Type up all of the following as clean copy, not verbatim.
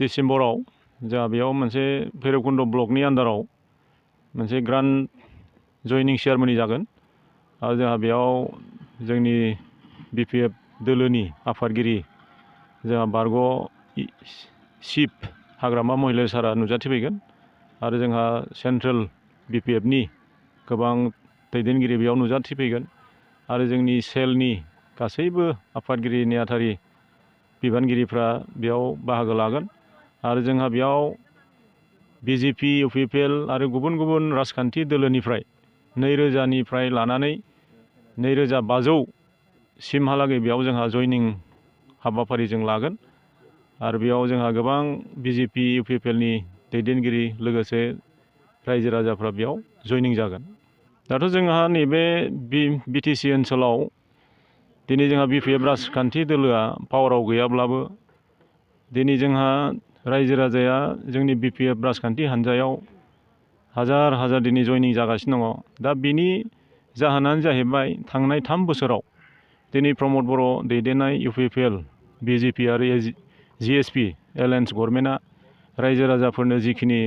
डिसेम्बराव जोंहा बेयाव मोनसे भैरबकुन्द ब्लकनि आन्दाराव मोनसे ग्रान्ड जयनिं सेरेमनि जागोन आरो जोंहा बेयाव जोंनि BPF दोलोनि आफादगिरि जोंहा बारग' चिफ हाग्रामा महिलारि सारा नुजाथिफैगोन आरो जोंहा सेन्ट्रेल BPFनि गोबां दैदेनगिरि बेयाव नुजाथिफैगोन आरो जोंनि सेलनि गासैबो आफादगिरि नेहाथारि बिबानगिरिफ्रा बेयाव बाहागो लागोन आरो जोंहा बेयाव BJP UPPL आरो गुबुन गुबुन राजखान्थि दोलोनिफ्राय 2000निफ्राय लानानै 2500 सिमहालागै बेयाव जोंहा जयनिं हाबाफारि जों लागोन आरो बेयाव जोंहा गोबां BJP UPPLनि दैदेनगिरि लोगोसे रायजो राजाफ्रा बेयाव जयनिं जागोन। दाथ' जोंहा नैबे BTC ओनसोलाव दिनै जोंहा BPF राजखान्थि दोलोआ पावाराव गैयाब्लाबो दिनै जोंहा रायजो राजाया जोंनि BPF राजखान्थि हान्जायाव हाजार हाजार दिनै जयनिं जागासिनो दङ। दा बिनि जाहोनानो जाहैबाय थांनाय 3 बोसोराव दिनै प्रमद बर' दैदेननाय UPPL BJP आरो GSP एलायन्स गभर्नमेन्टआ रायजो राजाफोरनो जिखिनि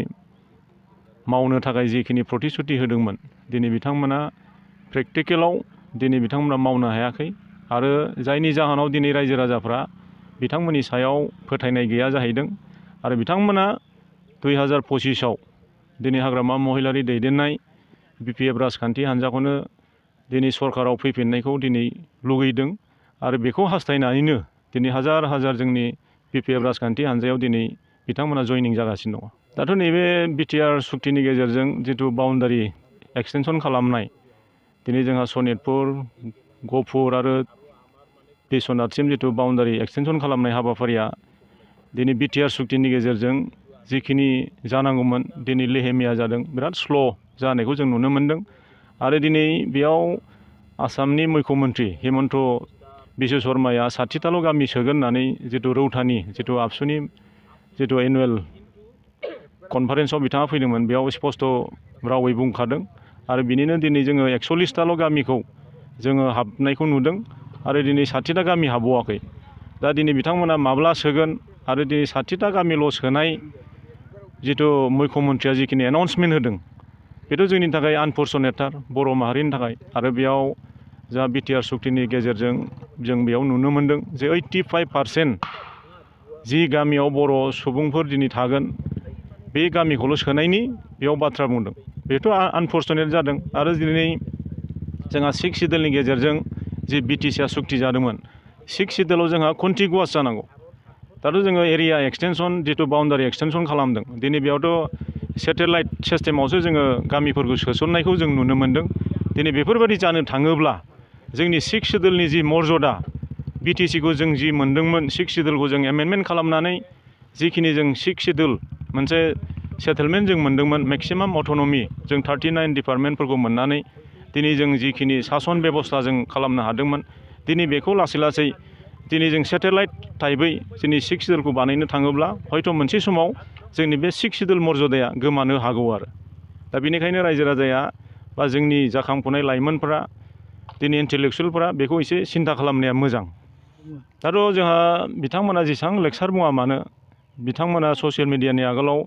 मावनो थाखाय जिखिनि प्रतिश्रुति होदोंमोन दिनै बिथांमोना प्रेक्टिकेलाव दिनै बिथांमोना मावनो हायाखै आरो जायनि जाहोनाव दिनै रायजो राजाफ्रा बिथांमोननि सायाव फोथायनाय गैया जाहैदों आरो बिथांमोना 2025आव दिनै हाग्रामा महिलारि दैदेननाय BPF राजखान्थि हान्जाखौनो दिनै सरकाराव फैफिननायखौ दिनै लुगैदों आरो बेखौ हास्थायनानैनो दिनै हाजार हाजार जोंनि BPF राजखान्थि हान्जायाव दिनै बिथांमोना जयनिं जागासिनो दङ। दाथ' नैबे बिटिआर सुक्तिनि गेजेरजों जिथु बाउन्डारि एक्सटेनसन खालामनाय दिनै जोंहा सनितपुर गहपुर आरो बिश्वनाथसिम जिथु बाउन्डारि एक्सटेनसन खालामनाय हाबाफारिया दिनै बिटिआर सुक्तिनि गेजेरजों जिखिनि जानांगौमोन दिनै लेहेमिया जादों बिराद स्ल' जानायखौ जों नुनो मोन्दों आरो दिनै बेयाव आसामनि मुख्यमन्त्रि हिमन्त बिश्व शर्माया 60ताल' गामि सोगोन होननानै जिथु रौतानि जिथु आबसुनि जिथु एनुवेल कनफारेन्सआव बिथाङा फैदोंमोन बेयाव स्पष्ट रावै बुंखादों आरो बिनिनो दिनै जोङो 41ताल' गामिखौ जोङो हाबनायखौ नुदों आरो दिनै 60ता गामि हाबबावाखै। दा दिनै बिथांमोना माब्ला सोगोन आरो दिनै 60ता गामिल' सोनाय जिथु मुख्यमन्त्रिया जिखिनि एनाउन्समेन्ट होदों बेथ' जोंनि थाखाय आनफर्चुनेटथार बर' माहारिनि थाखाय आरो बेयाव जा बिटिआर सुक्तिनि गेजेरजों जों बेयाव नुनो मोन्दों जे 85% जि गामियाव बर' सुबुंफोर दिनै थागोन बे गामिखौल' सोनायनि बेयाव बाथ्रा बुंदों बेथ' आनफर्चुनेट जादों आरो दिनै जोंहा 6 सिडुलनि गेजेरजों जि बिटिसिआ सुक्ति जादोंमोन 6 सिडुलाव जोंहा कन्टिगुवास जानांगौ। दाथ' जोङो एरिया एक्सटेनसन जिथु बाउन्डारि एक्सटेनसन खालामदों दिनै बेयावथ' सेटेलाइट सिस्टेमावसो जोङो गामिफोरखौ सोसननायखौ जों नुनो मोन्दों। दिनै बेफोरबायदि जानो थाङोब्ला जोंनि 6 सिडुलनि जि मर्यादा बिटिसिखौ जों जि मोन्दोंमोन 6 सिडुलखौ जों एमेन्डमेन्ट खालामनानै जिखिनि जों 6 सिडुल मोनसे सेटेलमेन्ट जों मोन्दोंमोन मेक्सिमाम अट'नमि जों 39 डिपार्टमेन्टफोरखौ मोननानै दिनै जों जिखिनि सासन बेबस्था जों खालामनो हादोंमोन दिनै बेखौ लासै लासै दिनै जों सेटेलाइट टाइपै जोंनि 6 सिडुलखौ बानायनो थाङोब्ला हयथ' मोनसे समाव जोंनि बे 6 सिडुल मर्यादाया गोमानो हागौ आरो दा बेनिखायनो रायजो राजाया बा जोंनि जाखांफुनाय लाइमोनफोरा दिनै इन्टेलेक्सुयेलफोरा बेखौ एसे सिन्था खालामनाया मोजां। दाथ' जोंहा बिथांमोना जेसेबां लेक्सार बुङा मानो बिथांमोना ससियेल मिडियानि आगोलाव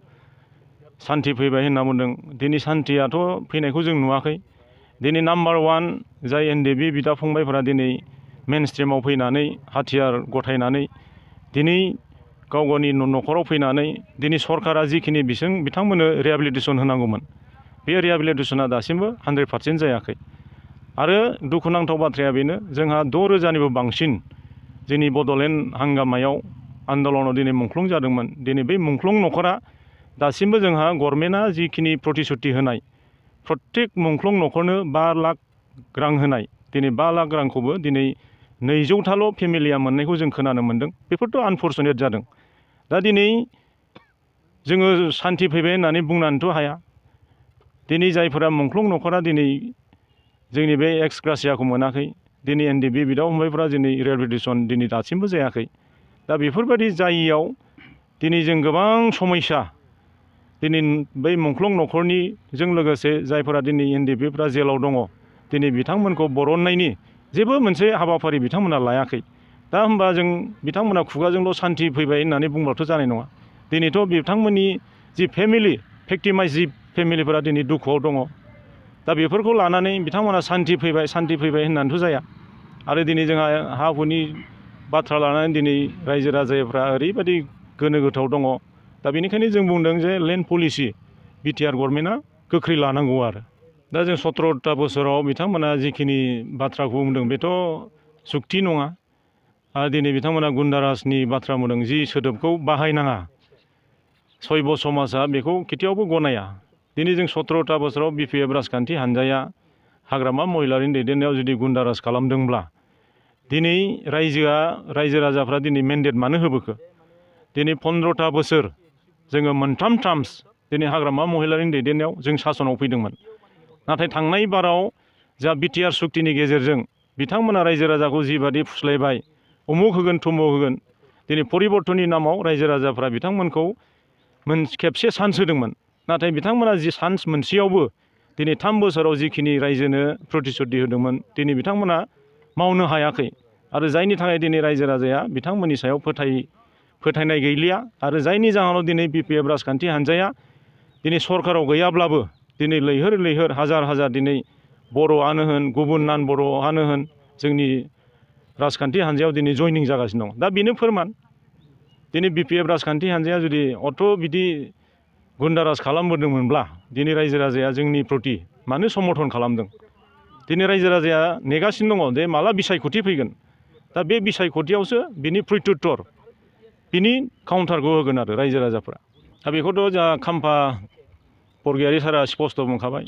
सान्थि फैबाय होनना बुंदों दिनै सान्थियाथ' फैनायखौ जों नुवाखै। दिनै नाम्बार 1 जाय NDB बिदा फंबायफोरा दिनै मेन स्ट्रिमाव फैनानै हाथियार गथायनानै दिनै गाव गावनि न'खराव फैनानै दिनै सरकारा जिखिनि बिथांमोननो रिहेबिलिटेसन होनांगौमोन बे रिहेबिलिटेसना दासिमबो 100% जायाखै आरो दुखुनांथाव बाथ्राया बेनो जोंहा 6,000निबो बांसिन जोंनि बड'लेण्ड हांगामायाव आन्दलनाव दिनै मुंख्लं जादोंमोन दिनै बै मुंख्लं न'खरा दासिमबो जोंहा गभर्नमेन्टआ जिखिनि प्रतिश्रुति होनाय प्रत्येक मुंख्लं न'खरनो 5 लाख रां होनाय दिनै 5 लाख रांखौबो दिनै 200ताल' फेमिलिया मोननायखौ जों खोनानो मोन्दों बेफोरथ' आनफर्चुनेट जादों। दा दिनै जोङो सान्थि फैबाय होननानै बुंनानैथ' हाया दिनै जायफोरा मुंख्लं न'खरा दिनै जोंनि बे एक्स ग्रासियाखौ मोनाखै दिनै NDB बिदा फंबायफोरा दिनै रिहेबिलिटेसन दिनै दासिमबो जायाखै। दा बेफोरबायदि जायियाव दिनै जों गोबां समस्या दिनै बै मुंख्लं न'खरनिजों लोगोसे जायफोरा दिनै NDBफ्रा जेलाव दङ दिनै बिथांमोनखौ बरननायनि जेबो मोनसे हाबाफारि बिथांमोना लायाखै। दा होमबा जों बिथांमोना खुगाजोंल' सान्थि फैबाय होननानै बुंब्लाथ' जानाय नङा दिनैथ' बिथांमोननि जि फेमिलि भिक्टिमाइज जि फेमिलिफोरा दिनै दुखुआव दङ। दा बेफोरखौ लानानै बिथांमोना सान्ति फैबाय होननानैथ' जाया। आरो दिनै जोंहा हा हुनि बाथ्रा लानानै दिनै रायजो राजाफ्रा ओरैबायदि गोनो गोथोआव दङ। दा बेनिखायनो जों बुंदों जे लेन्ड पलिसि बिटिआर गभर्नमेन्टआ गोख्रै लानांगौ आरो। दा जों 17ता बोसोराव बिथांमोना जिखिनि बाथ्राखौ बुंदों बेथ' जुक्ति नङा। आरो दिनै बिथांमोना गुन्दाराजनि बाथ्रा बुंदों जि सोदोबखौ बाहायनाङा। शैब समाजा बेखौ केতিয়াवबो गनाया। दिनै जों 17ता बोसोराव बिपिएफ राजखान्थि हान्जाया हाग्रामा महिलारिनि दैदेननायाव जुदि गुन्दाराज खालामदोंब्ला दिनै रायजो राजाफ्रा दिनै मेन्डेट मानो होबोखो? दिनै 15ता बोसोर जोङो मोनथाम टार्म्स दिनै हाग्रामा महिलारिनि दैदेननायाव जों सासनाव फैदोंमोन। नाथाय थांनाय बाराव जा बिटिआर सुक्तिनि गेजेरजों बिथांमोना रायजो राजाखौ जिबादि फुस्लायबाय, उमुक होगोन थुमुक होगोन, दिनै परिबर्तननि नामाव रायजो राजाफ्रा बिथांमोनखौ खेबसे चान्स होदोंमोन। नाथाय बिथांमोना जि चान्स मोनसेयावबो दिनै 3 बोसोराव जिखिनि रायजोनो प्रतिश्रुति होदोंमोन दिनै बिथांमोना मावनो हायाखै। आरो जायनि थाखाय दिनै रायजो राजाया बिथांमोननि सायाव फोथायनाय गैलिया। आरो जायनि जाहोनाव दिनै बिपिएफ राजखान्थि हान्जाया दिनै सरकाराव गैयाब्लाबो दिनै लैहोर हाजार दिनै बर'आनो होन गुबुन नान बर'आनो होन जोंनि राजखान्थि हान्जायाव दिनै जयनिं जागासिनो दं। दा बेनो फोरमान दिनै बिपिएफ राजखान्थि हान्जाया जुदि अथ' बिदि गुन्दाराज खालामबोदोंमोनब्ला दिनै रायजो राजाया जोंनि प्रति मानो समर्थन खालामदों? दिनै रायजो राजाया नेगासिनो दङ जे माला बिसायख'थि फैगोन। दा बे बिसायख'थियावसो बिनि प्रत्युत्तर बिनि काउन्टारखौ होगोन आरो रायजो राजाफ्रा। दा बेखौथ' जोंहा खाम्फा बरगयारी सारा स्पस्त बुंखाबाय।